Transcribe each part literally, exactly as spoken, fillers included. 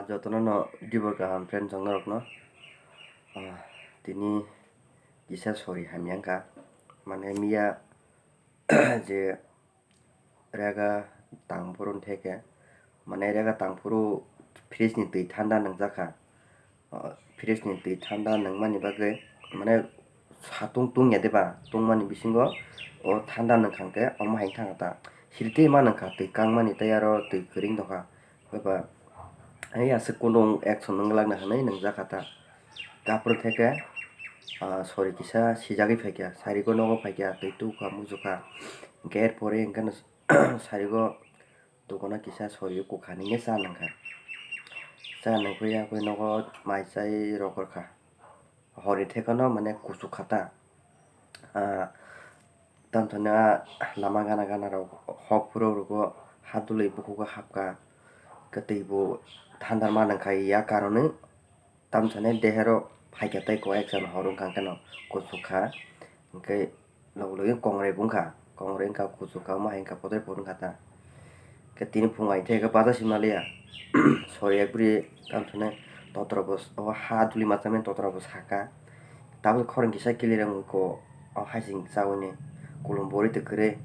Jotono no dibo kaham friend chwng norokno. Ah, tini kisa sorry hamya wngkha. Mane miya je rega tangphuru theke, mane rega tangphuru fridge ni twi thanda nwngjak kha. Ah, fridge ni twi thanda nungmani bagwi, mane satung tungya deba, tungmani bisingo o thanda nungkha hwnkhe omo hai thangkha ta. Siri twi ma nungkha, twi kangmani tei aro twi kwrwng tongkha. Eba, ai aswk kundung action nung glak na hinwi nungjak kha ta. Tapor theke, ah, sorry kisa sijagwi phaikha, sarigo nogo phaikha, twi tukha, mujukha. Hwnkhe er pore hwnkhe no sarigo tukuna kisa sorry kukha nini cha nungkha. Cha nungkhe yakwi nogo mai chai rogorkha. Hori thekano mane kuchuk kha ta. Ah, tamthani ah lama gana gana rok hok phuru rwgo, ha dului bukhugo hapkha, kwtwi bo thandar ma nangkha ya karonwi tamthani dehero phaikha tei ko eksan hor wngkha hwnkhe no kuchuk kha, hwnkhe logi logi kongrai bo wngkha, kongrai wngkha kuchuk kha, omo hai wngkha, kotor phuru wngkha ta. Khe tini phung ai theke baja sima liya. Sorry, ekbri tamthane totra bo s-, o ha duli ma chamani totra bo saka. Tabuk khorang kisa kilir wngwi ko o haising chawi ni kulum bori twi kwrwi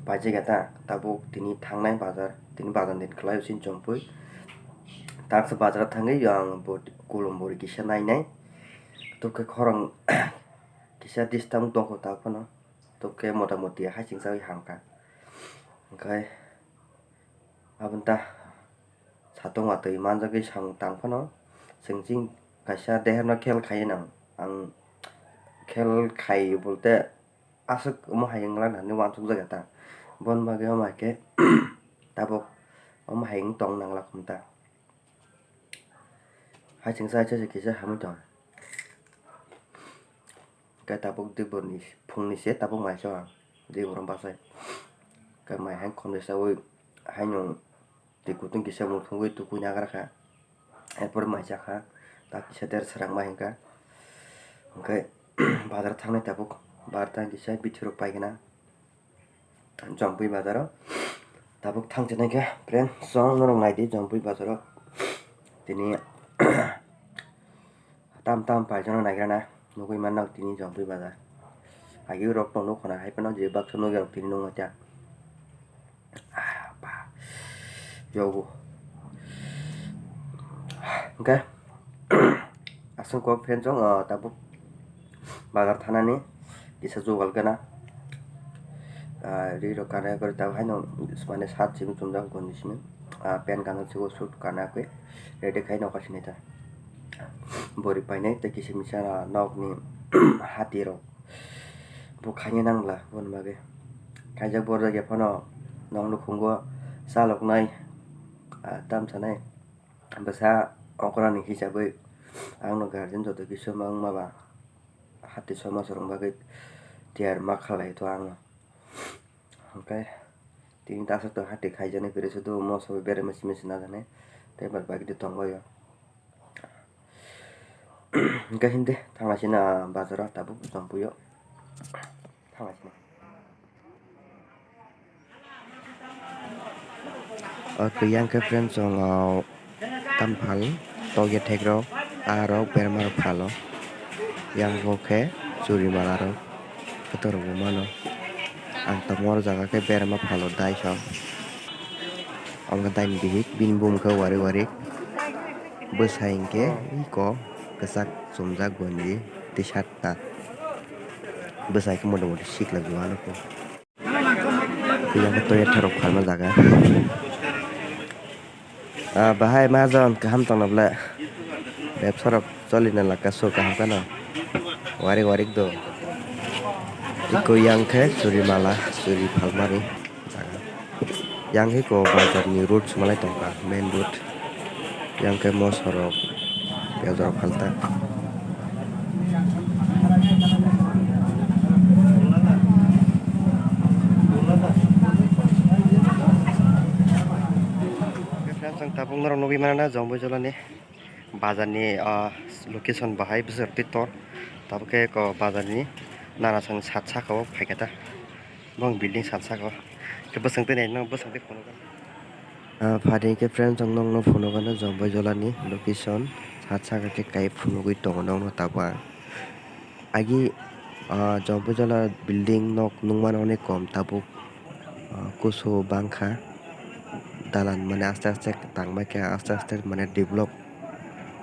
paijak ya ta. Tabuk tini thangnai bazar, tini bazar ni kwlai o chini chompui. Taksa bazar thangwi ang bo kulum bori kisa nainai. Tok khe khorang kisa disturb tongkho ta phano. Tok khe mota moti haising chawi hamkha. Hwnkhe Aboni ta satung watwi manjagwi samung tang phano chwng chini kaisa deherno khel khai nang. Ang khel khai bolte aswk omo hai wngla nani uansukjak ya ta. Boni bagwi omo hai khe tabuk omo hai wng tong nangla khum ta. Hai chwngsa hai chwngsa kisa hamwi tong. Khe tabuk dibor ni phung ni se tabuk mai so ang dibor bachai. Khe mai hai khonwi sawi haino twi kutung kisa muthungwi tukui nagra kha. Erpor mai cha kha, tak kisa der srang ma hingkha. Hwnkhe bazar thangnai tabuk bar tang kisa bithi rok paikhe na. Jompui bazaro tabuk thang chinai khe friend, chwng norok naidi Jompui bazaro tini tam tam paijano naigrana nugui manna tini Jompui bazar. Agi rok tong nukho na hai phano je baksa nugui rok tini nungya. Ah, ba. Yogo. Hwnkhe aswk kok friend chwng, ah, tabuk bazar thanani kisa jugal gana. Ah, ri rok kana kori tabuk haino mane shirt simi chumjak gonji simi. Ah, pant kana sigo suit kana khe ready khai nokha sini ta. Bori painai tei kisa misa nokni hati rok. Bo khaina nangla boni bagwi. Kaijak borjak ya phano nokni nukhungo chaloknai, ah, tamsanai bwsa okrani hisabwi ang no guardian joto kisa wngma ba hati soi masa rok bagwi tiyar ma khlai to ang no. Hwnkhe tini ta aswk tong hati khaijaknai kwrwi se do moso bai berema simi se najaknai tei bad baki de tongbaio. Hwnkhe hindi thanglaisina bazaro tabuk Jompui o thanglaisina. O kwchang khe friend chwng o tamphal tokya thekrok a rok berma rok phalo yang bo khe churi mala rok. Kotor rok bo mano. Ang tongma o jaga khe berma phalo dai sok. Omo khe daini bihik bini bumung khe warik warik. Bwsai hinkhe iko kwchak chumjak gonji tei shirt ta. Bwsai khe mota moti sikla jua nukho. Yang toilet tharok phalma jaga. Ah, bahai mahajon kaham tongna bwle. Bebsa rok choli na laka so kaham kano. Warik warik do. Iko yang khe churi mala, churi phalmani jaga. Yang khe ko bazar ni road swmalai tongkha, main road. Yang khe moso rok piyaj rok phalta. Friends, ang tabuk norok nugwi mano na Jomboi Jolani bazar ni, ah, location bahai bwswk twi tor. Tabuk khe ko bazar ni nana sani sat saka o phaikha ta. Bong building sat saka o. Khe bwswk twi nai no bwswk twi phunukha. Ah, phaidi khe friends, ang nokno phunukgano Jomboijola ni location, sat saka khe kai phunugwi tongo nokno tabuk ang. Agi, ah, Jomboijola building nok nukmano onek kom tabuk, ah, kusu bangkha, dalan mane aste aste tangbaikha, aste aste mane develop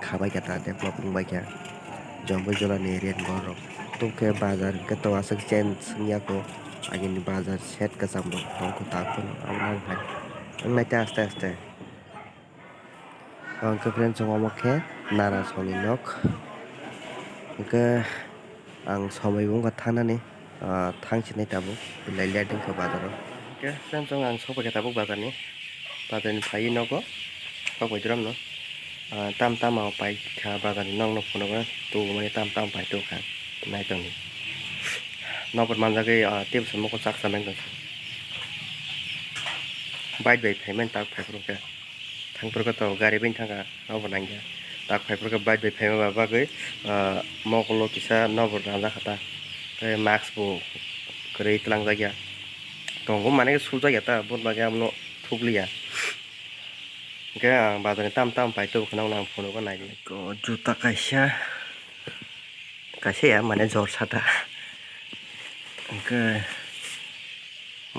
khabaikha ta, develop wngbaikha Jomboijola ni area ni borok. Tubukhe bazar hwnkhe to aswk change wngya kho, agini bazar shed kwcham rok tongkho ta phano, abo hai wngnaikhe aste aste. Hwnkhe friends, omo khe Nara songni nok. Hwnkhe ang somoi bo wngkha thangnani, ah, thang sinai tabuk, belai late wngkha bazaro. Hwnkhe friends, ang sokphaikha tabuk bazarni, bazarni phaiwi nogo sokphai dramno, ah, tam tama paikha bazarni nokno phunukgo tubumani tam tama pai tubukha naitongni. Nokbar manjagwi, ah, teibo se mokol chaksa nang tongkha. Bike bai phaimani tak phaiphuru khe. Thangphuru khe to gari bai thangkha, obo nangya. Tak phaiphuru khe bike bai phaima ba bagwi, ah, mokolo kisa nokbar ranjakha ta. Tei mask bo kwrwi twlangjakya. Tongo mane sujak ya ta, boni bagwi abono thupliya. Hwnkhe ang bazarni tam tam pai tubukha nokno ang phunukgo naidi. Ko juta kaisa, kaisa ya mane jorsa ta. Hwnkhe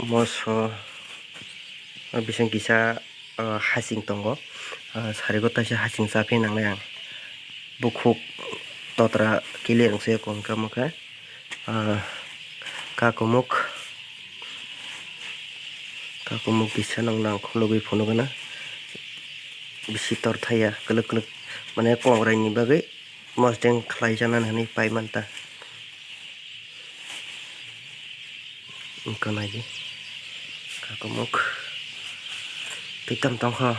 moso, o bising kisa, o, hasing tongo. O, sarigo taisa hasing chaphi nangnai ang. Bukhuk totra kilir wngse kong kamo khe. O, kakumuk, kakumuk kisa nokno ang khulugwi phunukgana. Bisi torthaiya kwlwk kwlwk, mane kongrai ni bagwi. Mosdeng khlai janani hwnwi pai manta. Wngkha naidi. Kakumuk. Twi tam tongkha.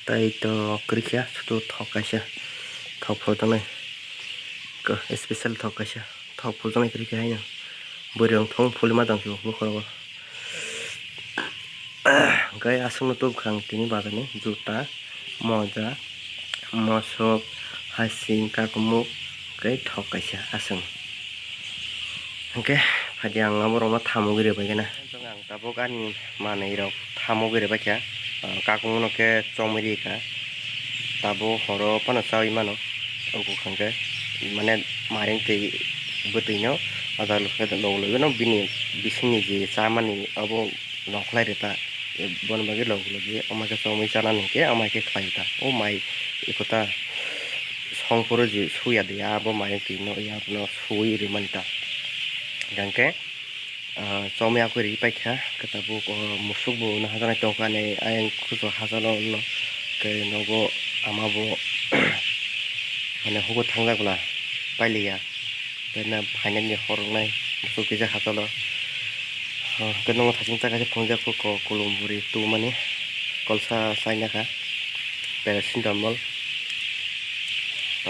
Tai to kwrwikha, sudu thok kaisa. Thok phuljaknai. Ko, special thok kaisa. Thok phuljaknai kwrwikha haino. Bwrwi rok thong phulima tongsi bo, bokhorogo. Hwnkhe aswkno tubukha ang tini bazarni juta, moja, mosok, hasing, kakumuk, hwnkhe thok kaisa aswk. Hwnkhe phaidi ang aborokno thamogwi rwbaikhe na. Ang tabuk ani manwirok thamogwi rwbaikha, ah, kakumukno khe chomwi rikha. Tabuk horo phano chaui mano, o kwkhwrang khe, mane, mairing twi bwtwino, o jaga logi logi no bini bisingni je chamani abo nongkhlai rwta, boni bagwi logi logi omo khe chomwi chanani hinkhe omo hai khe khlai ta. O mai eko ta songphuru je suya de, abo mairing twi no, abono suwi rwmani ta. Hwnkhe, ah, chomwi akwi ri paikha, khe tabuk, o, musuk bo no hajaknai tongkha, ani ayang kuchuk hachalo no, khe nogo ama bo, mane, hugo thangjak bwla pailiya, tei na phainani hor wngnai musuk kisa hachalo, o, khe nogo thaching chakha khe phunukjak kho ko-, kolom bwrwi tubumani kolsa chainakha, paracetamol,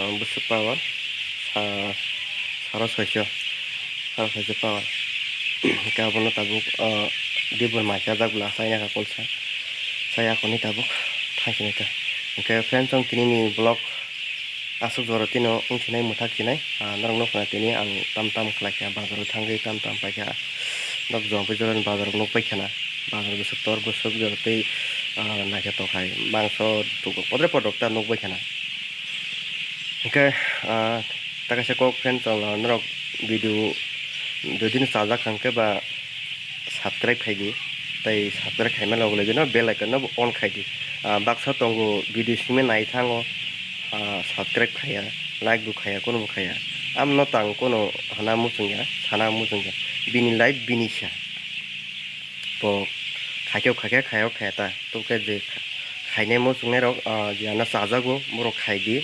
o, bwswk power, sa-, saro soiso. Ang khaisa power. Hwnkhe abono tabuk, o, dibor mai chajak bwla, chainakha kolsa. Chaya khoni tabuk thangsinai ta. Hwnkhe friends, chwng tinini vlog aswk jora tino wngsinai mwthak sinai. Ah, norok nukha tini ang tam tam khlaikha, bazaro thangwi tam tam paikha. Nok jompai jorani bazaro nukpaikhana. Bazar bwswk tor bwswk jora tei, ah, naikhe tokhai. Mangso podre podrok ta nukbaikhana. Hwnkhe, ah, ta kaisa kok friend chwng norok video jodi no chajak kha hwnkhe ba subscribe khai di, tei subscribe khaima loge loge no bell icon no on khai di. Ah, baksa tongo video simi nai thango, ah, subscribe khaiya, like bo khaiya, kono bo khaiya. Amno tang kono hana muchungya, sana muchungya. Bini life bini sa. Bo khaikhe khaikhe, khaio khaya ta. Tubukhe je khainai muchungnai rok, ah, je ano chajago, borok khai di.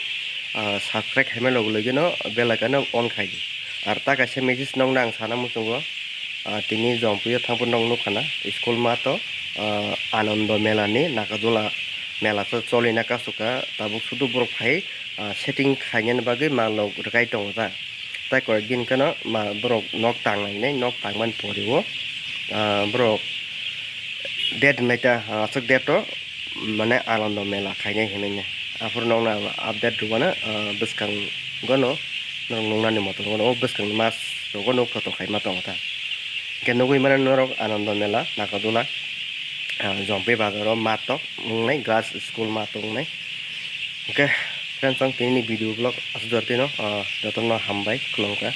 Ah, subscribe khaima loge loge no bell icon no on khai di. Ar ta kaisa message nokno ang sana muchungo, ah, tini Jompuio thangphuru nok nukha na, school mato, ah, Anando Mela ni Nagadula mela cho-, cholina kasukha, tabuk sudu borok phai, ah, setting khainani bagwi malrok rwkai tongo ta. Tai koi din kheno ma borok nok tang lainai, nok tangmani pore o, ah, borok date wngnai ta, ah, aswk date o, mane Anando Mela khainai hinwi nai. Aphuru nokno ang update rwmano, ah, bwskango no norok nuknani motom o bwskangni mas rogo no photo khaima tongo ta. Hwnkhe nugwi mano norok Anando Mela, Nagadula. ah, Jompi bazaro matok wngnai, girls school matok wngnai. Hwnkhe friends, ang tini video vlog aswk jora tino, ah, jotono hambai khulumkha.